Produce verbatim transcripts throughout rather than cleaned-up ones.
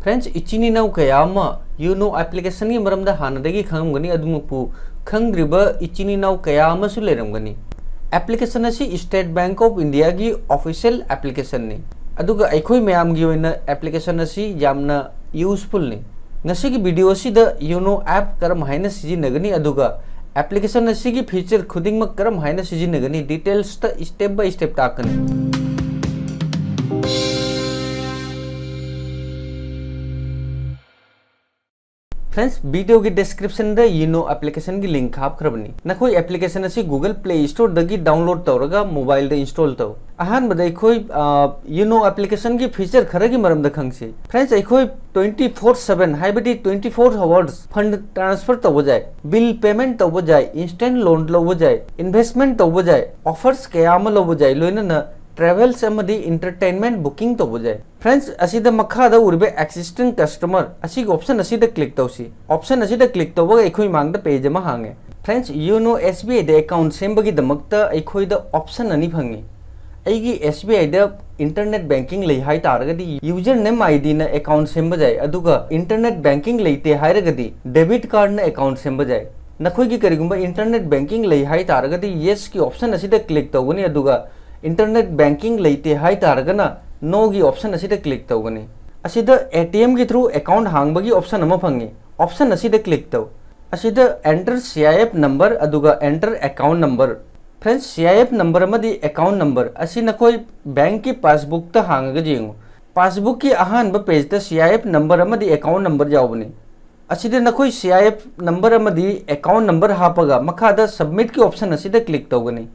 Friends, ꯏꯆꯤꯟ ꯏꯅꯥꯎ ꯀꯌꯥ ꯑꯃ ꯌꯨꯅꯣ ꯑꯦꯄ꯭ꯂꯤꯀꯦꯁꯟꯒꯤ ꯃꯔꯝꯗ ꯍꯥꯟꯅꯗꯒꯤ ꯈꯪꯉꯝꯒꯅꯤ, ꯑꯗꯨꯃꯛꯄꯨ ꯈꯪꯗ꯭ꯔꯤꯕ ꯏꯆꯤꯟ ꯏꯅꯥꯎ ꯀꯌꯥ ꯑꯃꯁꯨ ꯂꯩꯔꯝꯒꯅꯤ꯫ ꯑꯦꯄ꯭ꯂꯤꯀꯦꯁꯟ ꯑꯁꯤ ꯁ꯭ꯇꯦꯠ ꯕꯦꯡꯛ ꯑꯣꯐ ꯏꯟꯗꯤꯌꯥꯒꯤ ꯑꯣꯐꯤꯁꯤꯌꯦꯜ ꯑꯦꯄ꯭ꯂꯤꯀꯦꯁꯟꯅꯤ, ꯑꯗꯨꯒ ꯑꯩꯈꯣꯏ ꯃꯌꯥꯝꯒꯤ ꯑꯣꯏꯅ ꯑꯦꯄ꯭ꯂꯤꯀꯦꯁꯟ ꯑꯁꯤ ꯌꯥꯝꯅ ꯌꯨꯁꯐꯨꯜꯅꯤ꯫ ꯉꯁꯤꯒꯤ ꯚꯤꯗꯤꯑꯣ ꯑꯁꯤꯗ ꯌꯨꯅꯣ ꯑꯦꯞ ꯀꯔꯝ ꯍꯥꯏꯅ ꯁꯤꯖꯤꯟꯅꯒꯅꯤ, ꯑꯗꯨꯒ ꯑꯦꯄ꯭ꯂꯤꯀꯦꯁꯟ ꯑꯁꯤꯒꯤ ꯐꯤꯆꯔ ꯈꯨꯗꯤꯡꯃꯛ ꯀꯔꯝ ꯍꯥꯏꯅ ꯁꯤꯖꯤꯟꯅꯒꯅꯤ, ꯗꯤꯇꯦꯜꯁꯇ ꯁ꯭ꯇꯦꯞ ꯕꯥꯏ ꯁ꯭ꯇꯦꯞ ꯇꯥꯛꯀꯅꯤ꯫ Friends, ꯚꯤꯗꯤꯑꯣꯒꯤ ꯗꯤꯁꯀ꯭ꯔꯤꯞꯁꯟꯗ ꯌꯨꯅꯣ ꯑꯦꯄ꯭ꯂꯤꯀꯦꯁꯟꯒꯤ ꯂꯤꯡꯛ ꯍꯥꯞꯈ꯭ꯔꯕꯅꯤ꯫ ꯅꯈꯣꯏ ꯑꯦꯄ꯭ꯂꯤꯀꯦꯁꯟ ꯑꯁꯤ ꯒꯨꯒꯜ ꯄ꯭ꯂꯦ ꯁ꯭ꯇꯣꯔꯗꯒꯤ ꯗꯥꯎꯟꯂꯣꯗ ꯇꯧꯔꯒ ꯃꯣꯕꯥꯏꯜꯗ ꯏꯟꯁꯇꯣꯜ ꯇꯧ꯫ ꯑꯍꯥꯟꯕꯗ ꯑꯩꯈꯣꯏ, ꯑ, ꯌꯨꯅꯣ ꯑꯦꯄ꯭ꯂꯤꯀꯦꯁꯟꯒꯤ ꯐꯤꯆꯔ ꯈꯔꯒꯤ ꯃꯔꯝꯗ ꯈꯪꯁꯤ꯫ Friends, ꯑꯩꯈꯣꯏ twenty four seven, ꯍꯥꯏꯕꯗꯤ twenty four hours fund transfer ꯇꯧꯕ ꯌꯥꯏ, bill payment ꯇꯧꯕ ꯌꯥꯏ, instant loan ꯂꯧꯕ ꯌꯥꯏ, investment ꯇꯧꯕ ꯌꯥꯏ, offers ꯀꯌꯥ ꯑꯃ ꯂꯧꯕ ꯌꯥꯏ, ꯂꯣꯏꯅꯅ travels ꯑꯃꯗꯤ entertainment booking ꯇꯧꯕ ꯌꯥꯏ꯫ Friends, ꯑꯁꯤꯗ ꯃꯈꯥꯗ ꯎꯔꯤꯕ Existing Customer ꯑꯁꯤꯒꯤ option ꯑꯁꯤꯗ click ꯇꯧꯁꯤ꯫ Option ꯑꯁꯤꯗ click ꯇꯧꯕꯒ ꯑꯩꯈꯣꯏ ꯃꯥꯡꯗ page ꯑꯃ ꯍꯥꯡꯉꯦ꯫ Friends, ꯌꯨꯅꯣ ꯑꯦꯁ ꯕꯤ ꯑꯥꯏꯗ account ꯁꯦꯝꯕꯒꯤꯗꯃꯛꯇ ꯑꯩꯈꯣꯏꯗ option ꯑꯅꯤ ꯐꯪꯉꯤ꯫ ꯑꯩꯒꯤ ꯑꯦꯁ ꯕꯤ ꯑꯥꯏꯗ internet banking ꯂꯩ ꯍꯥꯏ ꯇꯥꯔꯒꯗꯤ, ꯌꯨꯖꯔ ꯅꯦꯝ ꯑꯥꯏ ꯗꯤꯅ account ꯁꯦꯝꯕ ꯌꯥꯏ, ꯑꯗꯨꯒ internet banking ꯂꯩꯇꯦ ꯍꯥꯏꯔꯒꯗꯤ debit cardꯅ account ꯁꯦꯝꯕ ꯌꯥꯏ꯫ ꯅꯈꯣꯏꯒꯤ ꯀꯔꯤꯒꯨꯝꯕ internet banking ꯂꯩ ꯍꯥꯏ ꯇꯥꯔꯒꯗꯤ, Yesꯀꯤ option ꯑꯁꯤꯗ click ꯇꯧꯒꯅꯤ, ꯑꯗꯨꯒ internet banking ꯂꯩꯇꯦ ꯍꯥꯏ ꯇꯥꯔꯒꯅ Noꯒꯤ option ꯑꯁꯤꯗ click ꯇꯧꯒꯅꯤ꯫ ꯑꯁꯤꯗ ꯑꯦ ꯇꯤ ꯑꯦꯝꯒꯤ through account ꯍꯥꯡꯕꯒꯤ option ꯑꯃ ꯐꯪꯉꯤ꯫ Option ꯑꯁꯤꯗ click ꯇꯧ꯫ ꯑꯁꯤꯗ Enter C I F number ꯑꯗꯨꯒ Enter account number꯫ Friends, C I F number ꯑꯃꯗꯤ account number ꯑꯁꯤ ꯅꯈꯣꯏ ꯕꯦꯡꯛꯀꯤ ꯄꯥꯁꯕꯨꯛꯇ ꯍꯥꯡꯉꯒ ꯌꯦꯡꯉꯨ꯫ ꯄꯥꯁꯕꯨꯛꯀꯤ ꯑꯍꯥꯟꯕ pageꯇ C I F number ꯑꯃꯗꯤ account number ꯌꯥꯎꯕꯅꯤ꯫ ꯑꯁꯤꯗ ꯅꯈꯣꯏ C I F number ꯑꯃꯗꯤ account number ꯍꯥꯞꯄꯒ ꯃꯈꯥꯗ Submitꯀꯤ option ꯑꯁꯤꯗ click ꯇꯧꯒꯅꯤ꯫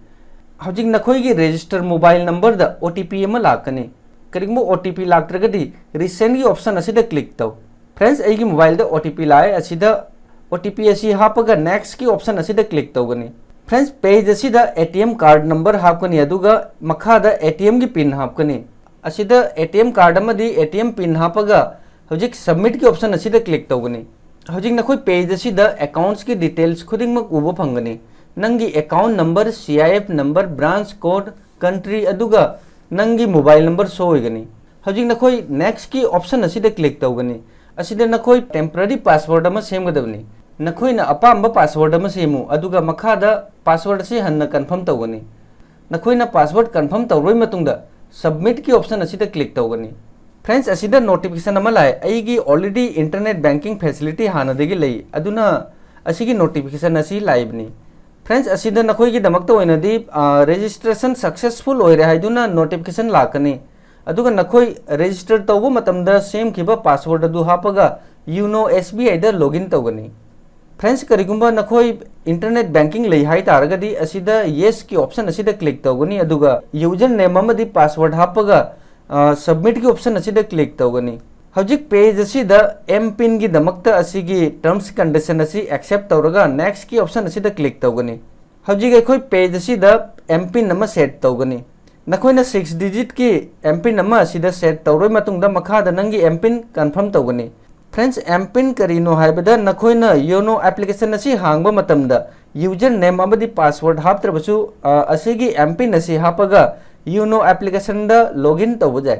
ꯍꯧꯖꯤꯛ ꯅꯈꯣꯏꯒꯤ register mobile numberꯗ O T P ꯑꯃ ꯂꯥꯛꯀꯅꯤ꯫ ꯀꯔꯤꯒꯨꯝꯕ O T P ꯂꯥꯛꯇ꯭ꯔꯒꯗꯤ, Resendꯀꯤ option ꯑꯁꯤꯗ click ꯇꯧ꯫ Friends, ꯑꯩꯒꯤ ꯃꯣꯕꯥꯏꯜꯗ O T P ꯂꯥꯛꯑꯦ꯫ ꯑꯁꯤꯗ O T P ꯑꯁꯤ ꯍꯥꯞꯄꯒ Nextꯀꯤ option ꯑꯁꯤꯗ click ꯇꯧꯒꯅꯤ꯫ Friends, page ꯑꯁꯤꯗ A T M card number ꯍꯥꯞꯀꯅꯤ, ꯑꯗꯨꯒ ꯃꯈꯥꯗ A T Mꯒꯤ pin ꯍꯥꯞꯀꯅꯤ꯫ ꯑꯁꯤꯗ A T M card ꯑꯃꯗꯤ A T M pin ꯍꯥꯞꯄꯒ ꯍꯧꯖꯤꯛ Submitꯀꯤ option ꯑꯁꯤꯗ click ꯇꯧꯒꯅꯤ꯫ ꯍꯧꯖꯤꯛ ꯅꯈꯣꯏ page ꯑꯁꯤꯗ accountsꯀꯤ details ꯈꯨꯗꯤꯡꯃꯛ ꯎꯕ ꯐꯪꯒꯅꯤ꯫ ꯅꯪꯒꯤ account number, C I F number, branch code, country, ꯑꯗꯨꯒ ꯅꯪꯒꯤ mobile number show ꯑꯣꯏꯒꯅꯤ꯫ ꯍꯧꯖꯤꯛ ꯅꯈꯣꯏ Next ꯀꯤ option ꯑꯁꯤꯗ click ꯇꯧꯒꯅꯤ꯫ ꯑꯁꯤꯗ ꯅꯈꯣꯏ temporary password ꯑꯃ ꯁꯦꯝꯒꯗꯕꯅꯤ꯫ ꯅꯈꯣꯏꯅ ꯑꯄꯥꯝꯕ password ꯑꯃ ꯁꯦꯝꯃꯨ, ꯑꯗꯨꯒ ꯃꯈꯥꯗ password ꯑꯁꯤ ꯍꯟꯅ confirm ꯇꯧꯒꯅꯤ꯫ ꯅꯈꯣꯏꯅ password confirm ꯇꯧꯔꯕ ꯃꯇꯨꯡꯗ Submit ꯀꯤ option ꯑꯁꯤꯗ click ꯇꯧꯒꯅꯤ꯫ Friends, ꯑꯁꯤꯗ notification ꯑꯃ ꯂꯥꯛꯑꯦ꯫ ꯑꯩꯒꯤ already internet banking facility ꯍꯥꯟꯅꯗꯒꯤ ꯂꯩ, ꯑꯗꯨꯅ ꯑꯁꯤꯒꯤ notification ꯑꯁꯤ ꯂꯥꯛꯏꯕꯅꯤ꯫ Friends, ꯑꯁꯤꯗ ꯅꯈꯣꯏꯒꯤꯗꯃꯛꯇ ꯑꯣꯏꯅꯗꯤ, ꯑ, registration successful ꯑꯣꯏꯔꯦ ꯍꯥꯏꯗꯨꯅ notification ꯂꯥꯛꯀꯅꯤ꯫ ꯑꯗꯨꯒ ꯅꯈꯣꯏ register ꯇꯧꯕ ꯃꯇꯝꯗ ꯁꯦꯝꯈꯤꯕ password ꯑꯗꯨ ꯍꯥꯞꯄꯒ Yono S B I the login ꯇꯧꯒꯅꯤ꯫ Friends, ꯀꯔꯤꯒꯨꯝꯕ ꯅꯈꯣꯏ internet banking ꯂꯩ ꯍꯥꯏ ꯇꯥꯔꯒꯗꯤ, ꯑꯁꯤꯗ Yes ꯀꯤ option ꯑꯁꯤꯗ click ꯇꯧꯒꯅꯤ, ꯑꯗꯨꯒ user name ꯑꯃꯗꯤ password ꯍꯥꯞꯄꯒ, ꯑ, Submit ꯀꯤ option ꯑꯁꯤꯗ click ꯇꯧꯒꯅꯤ꯫ ꯍꯧꯖꯤꯛ page ꯑꯁꯤꯗ M pin ꯒꯤꯗꯃꯛꯇ ꯑꯁꯤꯒꯤ terms condition ꯑꯁꯤ accept ꯇꯧꯔꯒ Next ꯀꯤ option ꯑꯁꯤꯗ click ꯇꯧꯒꯅꯤ꯫ ꯍꯧꯖꯤꯛ ꯑꯩꯈꯣꯏ page ꯑꯁꯤꯗ M pin ꯑꯃ set ꯇꯧꯒꯅꯤ꯫ ꯅꯈꯣꯏꯅ six digit ꯀꯤ M pin ꯑꯃ ꯑꯁꯤꯗ set ꯇꯧꯔꯕ ꯃꯇꯨꯡꯗ ꯃꯈꯥꯗ ꯅꯪꯒꯤ M pin confirm ꯇꯧꯒꯅꯤ꯫ Friends, M pin ꯀꯔꯤꯅꯣ ꯍꯥꯏꯕꯗ ꯅꯈꯣꯏꯅ Yono application ꯑꯁꯤ ꯍꯥꯡꯕ ꯃꯇꯝꯗ user name ꯑꯃꯗꯤ password ꯍꯥꯞꯇ꯭ꯔꯕꯁꯨ, ꯑ, ꯑꯁꯤꯒꯤ M pin ꯑꯁꯤ ꯍꯥꯞꯄꯒ Yono application ꯗ login ꯇꯧꯕ ꯌꯥꯏ꯫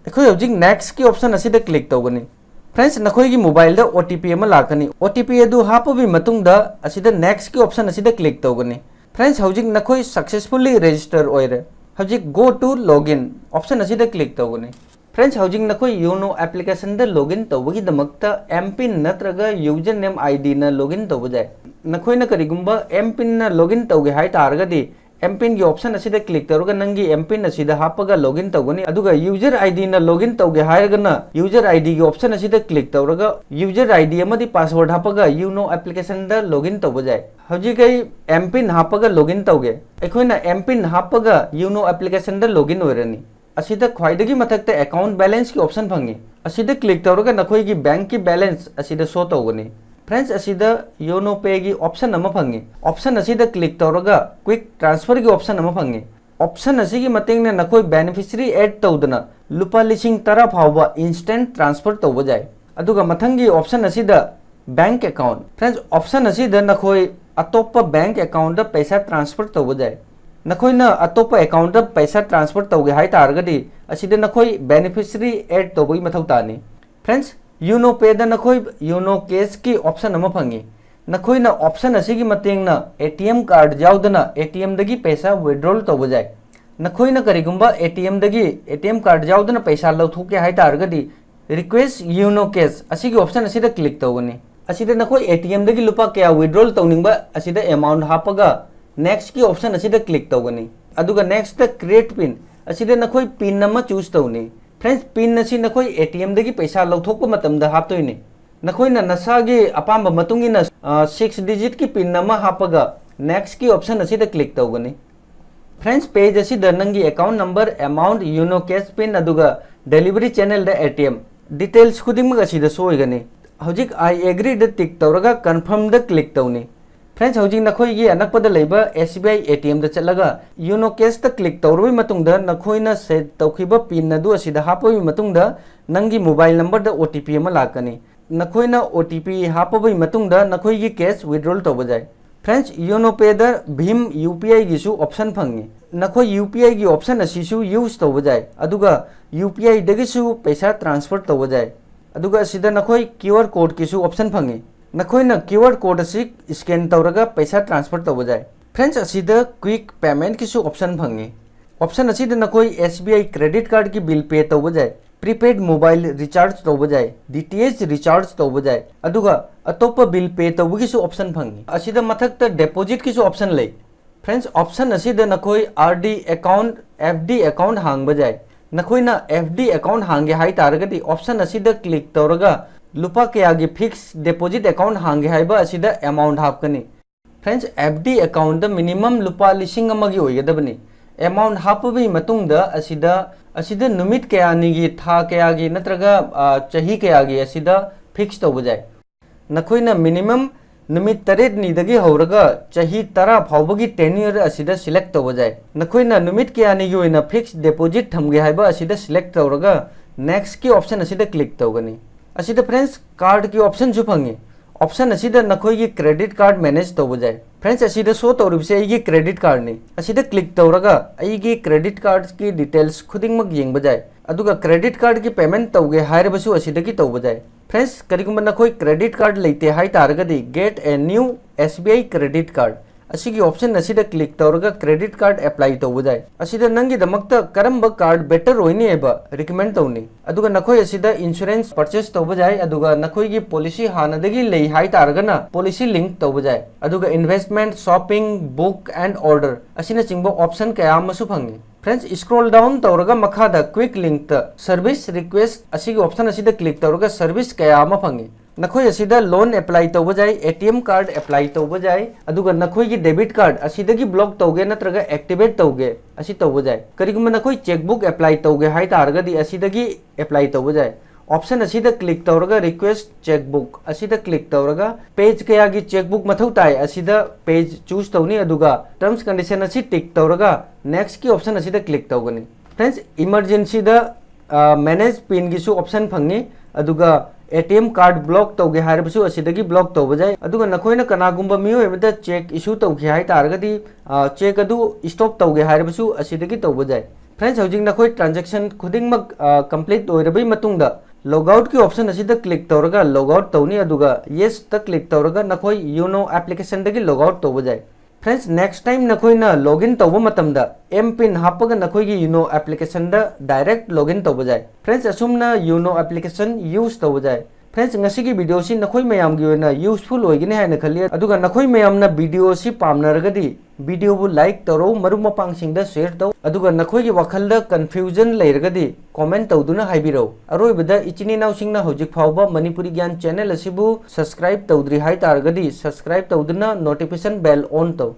ꯑꯩꯈꯣꯏ ꯍꯧꯖꯤꯛ Next ꯀꯤ option ꯑꯁꯤꯗ click ꯇꯧꯒꯅꯤ꯫ Friends, ꯅꯈꯣꯏꯒꯤ mobile ꯗ O T P ꯑꯃ ꯂꯥꯛꯀꯅꯤ꯫ O T P ꯑꯗꯨ ꯍꯥꯞꯄꯕꯒꯤ ꯃꯇꯨꯡꯗ ꯑꯁꯤꯗ Next ꯀꯤ option ꯑꯁꯤꯗ click ꯇꯧꯒꯅꯤ꯫ Friends, ꯍꯧꯖꯤꯛ ꯅꯈꯣꯏ successfully register ꯑꯣꯏꯔꯦ꯫ ꯍꯧꯖꯤꯛ Go to Login option ꯑꯁꯤꯗ click ꯇꯧꯒꯅꯤ꯫ Friends, ꯍꯧꯖꯤꯛ ꯅꯈꯣꯏ Yono application ꯗ login ꯇꯧꯕꯒꯤꯗꯃꯛꯇ M pin ꯅꯠꯇ꯭ꯔꯒ user name I D ꯅ login ꯇꯧꯕ ꯌꯥꯏ꯫ ꯅꯈꯣꯏꯅ ꯀꯔꯤꯒꯨꯝꯕ M pin ꯅ login ꯇꯧꯒꯦ ꯍꯥꯏ ꯇꯥꯔꯒꯗꯤ, M pin ꯒꯤ option ꯑꯁꯤꯗ click ꯇꯧꯔꯒ ꯅꯪꯒꯤ M pin ꯑꯁꯤꯗ ꯍꯥꯞꯄꯒ login ꯇꯧꯒꯅꯤ꯫ ꯑꯗꯨꯒ user I D ꯅ login ꯇꯧꯒꯦ ꯍꯥꯏꯔꯒꯅ, user I D ꯒꯤ option ꯑꯁꯤꯗ click ꯇꯧꯔꯒ user I D ꯑꯃꯗꯤ password ꯍꯥꯞꯄꯒ Yono application ꯗ login ꯇꯧꯕ ꯌꯥꯏ꯫ ꯍꯧꯖꯤꯛ ꯑꯩ M pin ꯍꯥꯞꯄꯒ login ꯇꯧꯒꯦ꯫ ꯑꯩꯈꯣꯏꯅ M pin ꯍꯥꯞꯄꯒ Yono application ꯗ login ꯑꯣꯏꯔꯅꯤ꯫ ꯑꯁꯤꯗ ꯈ꯭ꯋꯥꯏꯗꯒꯤ ꯃꯊꯛꯇ account balance ꯀꯤ option ꯐꯪꯉꯤ꯫ ꯑꯁꯤꯗ click ꯇꯧꯔꯒ ꯅꯈꯣꯏꯒꯤ bank ꯀꯤ balance ꯑꯁꯤꯗ show ꯇꯧꯒꯅꯤ꯫ Friends, ꯑꯁꯤꯗ Yono Pay ꯒꯤ option ꯑꯃ ꯐꯪꯉꯤ꯫ Option ꯑꯁꯤꯗ click ꯇꯧꯔꯒ Quick Transfer ꯒꯤ option ꯑꯃ ꯐꯪꯉꯤ꯫ Option ꯑꯁꯤꯒꯤ ꯃꯇꯦꯡꯅ ꯅꯈꯣꯏ beneficiary add ꯇꯧꯗꯅ ꯂꯨꯄꯥ ꯂꯤꯁꯤꯡ ꯇꯔꯥ ꯐꯥꯎꯕ instant transfer ꯇꯧꯕ ꯌꯥꯏ꯫ ꯑꯗꯨꯒ ꯃꯊꯪꯒꯤ option ꯑꯁꯤꯗ Bank Account꯫ Friends, option ꯑꯁꯤꯗ ꯅꯈꯣꯏ ꯑꯇꯣꯞꯄ bank account ꯇ ꯄꯩꯁꯥ transfer ꯇꯧꯕ ꯌꯥꯏ꯫ ꯅꯈꯣꯏꯅ ꯑꯇꯣꯞꯄ ꯑꯦꯀꯥꯎꯟꯗ ꯄꯩꯁꯥ ꯇ꯭ꯔꯥꯟꯁꯐꯔ ꯇꯧꯒꯦ ꯍꯥꯏ ꯇꯥꯔꯒꯗꯤ, ꯑꯁꯤꯗ ꯅꯈꯣꯏ ꯕꯦꯅꯤꯐꯤꯁꯔꯤ ꯑꯦꯗ ꯇꯧꯕꯒꯤ ꯃꯊꯧ ꯇꯥꯅꯤ꯫ ꯐ꯭ꯔꯦꯟꯁ, ꯌꯨꯅꯣ ꯄꯦꯗ ꯅꯈꯣꯏ ꯌꯨꯅꯣ ꯀꯦꯁꯀꯤ ꯑꯣꯞꯁꯟ ꯑꯃ ꯐꯪꯉꯤ꯫ ꯅꯈꯣꯏꯅ ꯑꯣꯞꯁꯟ ꯑꯁꯤꯒꯤ ꯃꯇꯦꯡꯅ ꯑꯦ ꯇꯤ ꯑꯦꯝ ꯀꯥꯔꯗ ꯌꯥꯎꯗꯅ ꯑꯦ ꯇꯤ ꯑꯦꯝꯗꯒꯤ ꯄꯩꯁꯥ ꯋꯤꯗ꯭ꯔꯣꯜ ꯇꯧꯕ ꯌꯥꯏ꯫ ꯅꯈꯣꯏꯅ ꯀꯔꯤꯒꯨꯝꯕ ꯑꯦ ꯇꯤ ꯑꯦꯝꯗꯒꯤ, ꯑꯦ ꯇꯤ ꯑꯦꯝ ꯀꯥꯔꯗ ꯌꯥꯎꯗꯅ ꯄꯩꯁꯥ ꯂꯧꯊꯣꯛꯀꯦ ꯍꯥꯏ ꯇꯥꯔꯒꯗꯤ, ꯔꯤꯀ꯭ꯋꯦꯁ ꯌꯨꯅꯣ ꯀꯦꯁ ꯑꯁꯤꯒꯤ ꯑꯣꯞꯁꯟ ꯑꯁꯤꯗ ꯀ꯭ꯂꯤꯛ ꯇꯧꯒꯅꯤ꯫ ꯑꯁꯤꯗ ꯅꯈꯣꯏ ꯑꯦ ꯇꯤ ꯑꯦꯝꯗꯒꯤ ꯂꯨꯄꯥ ꯀꯌꯥ ꯋꯤꯗ꯭ꯔꯣꯜ ꯇꯧꯅꯤꯡꯕ ꯑꯁꯤꯗ ꯑꯦꯃꯥꯎꯟ ꯍꯥꯞꯄꯒ, ꯅꯦꯛꯁꯀꯤ ꯑꯣꯞꯁꯟ ꯑꯁꯤꯗ ꯀ꯭ꯂꯤꯛ ꯇꯧꯒꯅꯤ꯫ ꯑꯗꯨꯒ ꯅꯦꯛꯁꯇ ꯀ꯭ꯔꯤꯌꯦꯠ ꯄꯤꯟ ꯑꯁꯤꯗ ꯅꯈꯣꯏ ꯄꯤꯟ ꯑꯃ ꯆꯨꯁ ꯇꯧꯅꯤ꯫ ꯐ꯭ꯔꯦꯟꯁ, ꯄꯤꯟ ꯑꯁꯤ ꯅꯈꯣꯏ ꯑꯦ ꯇꯤ ꯑꯦꯝꯗꯒꯤ ꯄꯩꯁꯥ ꯂꯧꯊꯣꯛꯄ ꯃꯇꯝꯗ ꯍꯥꯞꯇꯣꯏꯅꯤ꯫ ꯅꯈꯣꯏꯅ ꯅꯁꯥꯒꯤ ꯑꯄꯥꯝꯕ ꯃꯇꯨꯡ ꯏꯟꯅ, ꯑ, ꯁꯤꯛꯁ ꯗꯤꯖꯤꯠꯀꯤ ꯄꯤꯟ ꯑꯃ ꯍꯥꯞꯄꯒ ꯅꯦꯛꯁꯀꯤ ꯑꯣꯞꯁꯟ ꯑꯁꯤꯗ ꯀ꯭ꯂꯤꯛ ꯇꯧꯒꯅꯤ꯫ ꯐ꯭ꯔꯦꯟꯁ, ꯄꯦꯖ ꯑꯁꯤꯗ ꯅꯪꯒꯤ account number, amount, YONO cash pin, ꯑꯗꯨꯒ ꯗꯦꯂꯤꯚꯔꯤ ꯆꯦꯅꯦꯜꯗ ꯑꯦ ꯇꯤ ꯑꯦꯝ ꯗꯤꯇꯦꯜꯁ ꯈꯨꯗꯤꯡꯃꯛ ꯑꯁꯤꯗ ꯁꯣꯏꯒꯅꯤ꯫ ꯍꯧꯖꯤꯛ "ꯑꯥꯏ ꯑꯦꯒ꯭ꯔꯤꯗ" ꯇꯤꯛ ꯇꯧꯔꯒ ꯀꯟꯐꯥꯔꯝꯗ ꯀ꯭ꯂꯤꯛ ꯇꯧꯅꯤ꯫ ꯐ꯭ꯔꯦꯟꯁ, ꯍꯧꯖꯤꯛ ꯅꯈꯣꯏꯒꯤ ꯑꯅꯛꯄꯗ ꯂꯩꯕ ꯑꯦꯁ ꯕꯤ ꯑꯥꯏ ꯑꯦ ꯇꯤ ꯑꯦꯝꯗ ꯆꯠꯂꯒ ꯌꯨꯅꯣ ꯀꯦꯁꯇ ꯀ꯭ꯂꯤꯛ ꯇꯧꯔꯕꯒꯤ ꯃꯇꯨꯡꯗ ꯅꯈꯣꯏꯅ ꯁꯦꯠ ꯇꯧꯈꯤꯕ ꯄꯤꯟ ꯑꯗꯨ ꯑꯁꯤꯗ ꯍꯥꯞꯄꯕꯒꯤ ꯃꯇꯨꯡꯗ ꯅꯪꯒꯤ ꯃꯣꯕꯥꯏꯜ ꯅꯝꯕꯔꯗ ꯑꯣ ꯇꯤ ꯄꯤ ꯑꯃ ꯂꯥꯛꯀꯅꯤ꯫ ꯅꯈꯣꯏꯅ ꯑꯣ ꯇꯤ ꯄꯤ ꯍꯥꯞꯄꯕꯒꯤ ꯃꯇꯨꯡꯗ ꯅꯈꯣꯏꯒꯤ ꯀꯦꯁ ꯋꯤꯗ꯭ꯔꯣꯜ ꯇꯧꯕ ꯌꯥꯏ꯫ ꯐ꯭ꯔꯦꯟꯁ, ꯌꯨꯅꯣ ꯄꯦꯗ ꯚꯤꯝ ꯌꯨ ꯄꯤ ꯑꯥꯏꯒꯤꯁꯨ ꯑꯣꯞꯁꯟ ꯐꯪꯉꯤ꯫ ꯅꯈꯣꯏ ꯌꯨ ꯄꯤ ꯑꯥꯏꯒꯤ ꯑꯣꯞꯁꯟ ꯑꯁꯤꯁꯨ ꯌꯨꯁ ꯇꯧꯕ ꯌꯥꯏ, ꯑꯗꯨꯒ ꯌꯨ ꯄꯤ ꯑꯥꯏꯗꯒꯤꯁꯨ ꯄꯩꯁꯥ ꯇ꯭ꯔꯥꯟꯁꯐꯔ ꯇꯧꯕ ꯌꯥꯏ꯫ ꯑꯗꯨꯒ ꯑꯁꯤꯗ ꯅꯈꯣꯏ ꯀ꯭ꯌꯨ ꯑꯥꯔ ꯀꯣꯗꯀꯤꯁꯨ ꯑꯣꯞꯁꯟ ꯐꯪꯉꯤ꯫ ꯅꯈꯣꯏꯅ ꯀ꯭ꯌꯨ ꯑꯥꯔ ꯀꯣꯗ ꯑꯁꯤ ꯁ꯭ꯀꯦꯟ ꯇꯧꯔꯒ ꯄꯩꯁꯥ ꯇ꯭ꯔꯥꯟꯁꯐꯔ ꯇꯧꯕ ꯌꯥꯏ꯫ ꯐ꯭ꯔꯦꯟꯁ, ꯑꯁꯤꯗ ꯀ꯭ꯋꯤꯛ ꯄꯦꯃꯦꯟꯠꯀꯤꯁꯨ ꯑꯣꯞꯁꯟ ꯐꯪꯉꯤ꯫ ꯑꯣꯞꯁꯟ ꯑꯁꯤꯗ ꯅꯈꯣꯏ ꯑꯦꯁ ꯕꯤ ꯑꯥꯏ ꯀ꯭ꯔꯦꯗꯤꯠ ꯀꯥꯔꯗꯀꯤ ꯕꯤꯜ ꯄꯦ ꯇꯧꯕ ꯌꯥꯏ, ꯄ꯭ꯔꯤꯄꯦꯗ ꯃꯣꯕꯥꯏꯜ ꯔꯤꯆꯥꯔꯖ ꯇꯧꯕ ꯌꯥꯏ, ꯗꯤ ꯇꯤ ꯑꯦꯆ ꯔꯤꯆꯥꯔꯖ ꯇꯧꯕ ꯌꯥꯏ, ꯑꯗꯨꯒ ꯑꯇꯣꯞꯄ ꯕꯤꯜ ꯄꯦ ꯇꯧꯕꯒꯤꯁꯨ ꯑꯣꯞꯁꯟ ꯐꯪꯉꯤ꯫ ꯑꯁꯤꯗ ꯃꯊꯛꯇ ꯗꯤꯄꯣꯖꯤꯠꯀꯤꯁꯨ ꯑꯣꯞꯁꯟ ꯂꯩ꯫ ꯐ꯭ꯔꯦꯟꯁ, ꯑꯣꯞꯁꯟ ꯑꯁꯤꯗ ꯅꯈꯣꯏ R D account, F D account ꯍꯥꯡꯕ ꯌꯥꯏ꯫ ꯅꯈꯣꯏꯅ ꯑꯦꯐ ꯗꯤ ꯑꯦꯀꯥꯎꯟꯠ ꯍꯥꯡꯒꯦ ꯍꯥꯏ ꯇꯥꯔꯒꯗꯤ, ꯑꯣꯞꯁꯟ ꯑꯁꯤꯗ ꯀ꯭ꯂꯤꯛ ꯇꯧꯔꯒ ꯂꯨꯄꯥ ꯀꯌꯥꯒꯤ ꯐꯤꯛꯁ ꯗꯤꯄꯣꯖꯤꯠ ꯑꯦꯀꯥꯎꯟꯠ ꯍꯥꯡꯒꯦ ꯍꯥꯏꯕ ꯑꯁꯤꯗ ꯑꯦꯃꯥꯎꯟꯠ ꯍꯥꯞꯀꯅꯤ꯫ ꯐ꯭ꯔꯦꯟꯁ, ꯑꯦꯐ ꯗꯤ ꯑꯦꯀꯥꯎꯟꯠꯇ ꯃꯤꯅꯤꯃꯝ ꯂꯨꯄꯥ ꯂꯤꯁꯤꯡ ꯑꯃꯒꯤ ꯑꯣꯏꯒꯗꯕꯅꯤ꯫ ꯑꯦꯃꯥꯎꯟꯠ ꯍꯥꯞꯄꯕꯒꯤ ꯃꯇꯨꯡꯗ ꯑꯁꯤꯗ, ꯑꯁꯤꯗ ꯅꯨꯃꯤꯠ ꯀꯌꯥꯅꯤꯒꯤ, ꯊꯥ ꯀꯌꯥꯒꯤ ꯅꯠꯇ꯭ꯔꯒ, ꯑ, ꯆꯍꯤ ꯀꯌꯥꯒꯤ ꯑꯁꯤꯗ ꯐꯤꯛꯁ ꯇꯧꯕ ꯌꯥꯏ꯫ ꯅꯈꯣꯏꯅ ꯃꯤꯅꯤꯃꯝ ꯅꯨꯃꯤꯠ ꯇꯔꯦꯠꯅꯤꯗꯒꯤ ꯍꯧꯔꯒ ꯆꯍꯤ ꯇꯔꯥ ꯐꯥꯎꯕꯒꯤ ꯇꯦꯅ꯭ꯌꯨꯔ ꯑꯁꯤꯗ ꯁꯤꯂꯦꯛ ꯇꯧꯕ ꯌꯥꯏ꯫ ꯅꯈꯣꯏꯅ ꯅꯨꯃꯤꯠ ꯀꯌꯥꯅꯤꯒꯤ ꯑꯣꯏꯅ ꯐꯤꯛꯁ ꯗꯤꯄꯣꯖꯤꯠ ꯊꯝꯒꯦ ꯍꯥꯏꯕ ꯑꯁꯤꯗ ꯁꯤꯂꯦꯛ ꯇꯧꯔꯒ ꯅꯦꯛꯁꯀꯤ ꯑꯣꯞꯁꯟ ꯑꯁꯤꯗ ꯀ꯭ꯂꯤꯛ ꯇꯧꯒꯅꯤ꯫ ꯑꯁꯤꯗ ꯐ꯭ꯔꯦꯟꯁ, ꯀꯥꯔꯗꯀꯤ ꯑꯣꯞꯁꯟꯁꯨ ꯐꯪꯉꯤ꯫ Option ꯑꯁꯤꯗ ꯅꯈꯣꯏꯒꯤ credit card manage ꯇꯧꯕ ꯌꯥꯏ꯫ Friends, ꯑꯁꯤꯗ show ꯇꯧꯔꯤꯕꯁꯦ ꯑꯩꯒꯤ credit cardꯅꯤ꯫ ꯑꯁꯤꯗ click ꯇꯧꯔꯒ ꯑꯩꯒꯤ credit cardꯀꯤ details ꯈꯨꯗꯤꯡꯃꯛ ꯌꯦꯡꯕ ꯌꯥꯏ꯫ ꯑꯗꯨꯒ credit cardꯀꯤ payment ꯇꯧꯒꯦ ꯍꯥꯏꯔꯕꯁꯨ ꯑꯁꯤꯗꯒꯤ ꯇꯧꯕ ꯌꯥꯏ꯫ Friends, ꯀꯔꯤꯒꯨꯝꯕ ꯅꯈꯣꯏ credit card ꯂꯩꯇꯦ ꯍꯥꯏ ꯇꯥꯔꯒꯗꯤ, get a new S B I credit card ꯑꯁꯤꯒꯤ option ꯑꯁꯤꯗ click ꯇꯧꯔꯒ credit card apply ꯇꯧꯕ ꯌꯥꯏ꯫ ꯑꯁꯤꯗ ꯅꯪꯒꯤꯗꯃꯛꯇ ꯀꯔꯝꯕ card better ꯑꯣꯏꯅꯤ ꯍꯥꯏꯕ recommend ꯇꯧꯅꯤ꯫ ꯑꯗꯨꯒ ꯅꯈꯣꯏ ꯑꯁꯤꯗ insurance purchase ꯇꯧꯕ ꯌꯥꯏ, ꯑꯗꯨꯒ ꯅꯈꯣꯏꯒꯤ policy ꯍꯥꯟꯅꯗꯒꯤ ꯂꯩ ꯍꯥꯏ ꯇꯥꯔꯒꯅ policy link ꯇꯧꯕ ꯌꯥꯏ꯫ ꯑꯗꯨꯒ investment, shopping, book and order ꯑꯁꯤꯅꯆꯤꯡꯕ option ꯀꯌꯥ ꯑꯃꯁꯨ ꯐꯪꯉꯤ꯫ Friends, scroll down ꯇꯧꯔꯒ ꯃꯈꯥꯗ quick linkꯇ service request ꯑꯁꯤꯒꯤ option ꯑꯁꯤꯗ click ꯇꯧꯔꯒ service ꯀꯌꯥ ꯑꯃ ꯐꯪꯉꯤ꯫ ꯅꯈꯣꯏ ꯑꯁꯤꯗ loan apply ꯇꯧꯕ ꯌꯥꯏ, A T M card apply ꯇꯧꯕ ꯌꯥꯏ, ꯑꯗꯨꯒ ꯅꯈꯣꯏꯒꯤ debit card ꯑꯁꯤꯗꯒꯤ block ꯇꯧꯒꯦ ꯅꯠꯇ꯭ꯔꯒ activate ꯇꯧꯒꯦ, ꯑꯁꯤ ꯇꯧꯕ ꯌꯥꯏ꯫ ꯀꯔꯤꯒꯨꯝꯕ ꯅꯈꯣꯏ chequebook apply ꯇꯧꯒꯦ ꯍꯥꯏ ꯇꯥꯔꯒꯗꯤ ꯑꯁꯤꯗꯒꯤ apply ꯇꯧꯕ ꯌꯥꯏ꯫ Option ꯑꯁꯤꯗ click ꯇꯧꯔꯒ request chequebook ꯑꯁꯤꯗ click ꯇꯧꯔꯒ page ꯀꯌꯥꯒꯤ chequebook ꯃꯊꯧ ꯇꯥꯏ ꯑꯁꯤꯗ page choose ꯇꯧꯅꯤ, ꯑꯗꯨꯒ terms condition ꯑꯁꯤ tick ꯇꯧꯔꯒ nextꯀꯤ option ꯑꯁꯤꯗ click ꯇꯧꯒꯅꯤ꯫ Friends, emergencyꯗ manage pinꯒꯤꯁꯨ option ꯐꯪꯉꯤ, ꯑꯗꯨꯒ A T M card block ꯇꯧꯒꯦ ꯍꯥꯏꯔꯕꯁꯨ ꯑꯁꯤꯗꯒꯤ block ꯇꯧꯕ ꯌꯥꯏ꯫ ꯑꯗꯨꯒ ꯅꯈꯣꯏꯅ ꯀꯅꯥꯒꯨꯝꯕ ꯃꯤꯑꯣꯏ ꯑꯃꯗ cheque issue ꯇꯧꯒꯦ ꯍꯥꯏ ꯇꯥꯔꯒꯗꯤ cheque ꯑꯗꯨ stop ꯇꯧꯒꯦ ꯍꯥꯏꯔꯕꯁꯨ ꯑꯁꯤꯗꯒꯤ ꯇꯧꯕ ꯌꯥꯏ꯫ Friends, ꯍꯧꯖꯤꯛ ꯅꯈꯣꯏ transaction ꯈꯨꯗꯤꯡꯃꯛ complete ꯑꯣꯏꯔꯕꯒꯤ ꯃꯇꯨꯡꯗ logoutꯀꯤ option ꯑꯁꯤꯗ click ꯇꯧꯔꯒ logout ꯇꯧꯅꯤ, ꯑꯗꯨꯒ yesꯇ click ꯇꯧꯔꯒ ꯅꯈꯣꯏ YONO applicationꯗꯒꯤ logout ꯇꯧꯕ ꯌꯥꯏ꯫ Friends, next time ꯅꯈꯣꯏꯅ login ꯇꯧꯕ ꯃꯇꯝꯗ M pin ꯍꯥꯞꯄꯒ ꯅꯈꯣꯏꯒꯤ YONO applicationꯗ direct login ꯇꯧꯕ ꯌꯥꯏ꯫ Friends, ꯑꯁꯨꯝꯅ YONO application use ꯇꯧꯕ ꯌꯥꯏ꯫ Friends, ꯉꯁꯤꯒꯤ videoꯁꯤ ꯅꯈꯣꯏ ꯃꯌꯥꯝꯒꯤ ꯑꯣꯏꯅ useful ꯑꯣꯏꯒꯅꯤ ꯍꯥꯏꯅ ꯈꯜꯂꯤ, ꯑꯗꯨꯒ ꯅꯈꯣꯏ ꯃꯌꯥꯝꯅ videoꯁꯤ ꯄꯥꯝꯅꯔꯒꯗꯤ videoꯕꯨ like ꯇꯧꯔꯧ, ꯃꯔꯨꯞ ꯃꯄꯥꯡꯁꯤꯡꯗ share ꯇꯧ, ꯑꯗꯨꯒ ꯅꯈꯣꯏꯒꯤ ꯋꯥꯈꯜꯗ confusion ꯂꯩꯔꯒꯗꯤ comment ꯇꯧꯗꯨꯅ ꯍꯥꯏꯕꯤꯔꯧ꯫ ꯑꯔꯣꯏꯕꯗ, ꯏꯆꯤꯟ ꯏꯅꯥꯎꯁꯤꯡꯅ ꯍꯧꯖꯤꯛ ꯐꯥꯎꯕ ꯃꯅꯤꯄꯨꯔꯤ ꯒ꯭ꯌꯥꯟ channel ꯑꯁꯤꯕꯨ subscribe ꯇꯧꯗ꯭ꯔꯤ ꯍꯥꯏ ꯇꯥꯔꯒꯗꯤ subscribe ꯇꯧꯗꯨꯅ notification bell on ꯇꯧ꯫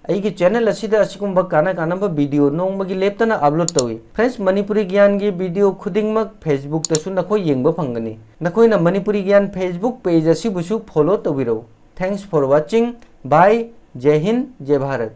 ꯑꯩꯒꯤ channel ꯑꯁꯤꯗ ꯑꯁꯤꯒꯨꯝꯕ ꯀꯥꯟꯅ ꯀꯥꯟꯅꯕ video ꯅꯣꯡꯃꯒꯤ ꯂꯦꯞꯇꯅ upload ꯇꯧꯏ꯫ Friends, ꯃꯅꯤꯄꯨꯔꯤ ꯒ꯭ꯌꯥꯟꯒꯤ video ꯈꯨꯗꯤꯡꯃꯛ Facebookꯇꯁꯨ ꯅꯈꯣꯏ ꯌꯦꯡꯕ ꯐꯪꯒꯅꯤ꯫ ꯅꯈꯣꯏꯅ ꯃꯅꯤꯄꯨꯔꯤ ꯒ꯭ꯌꯥꯟ Facebook page ꯑꯁꯤꯕꯨꯁꯨ follow ꯇꯧꯕꯤꯔꯧ꯫ Thanks for watching. Bye. ꯖꯦ ꯍꯤꯟꯗ, ꯖꯦ ꯚꯥꯔꯠ꯫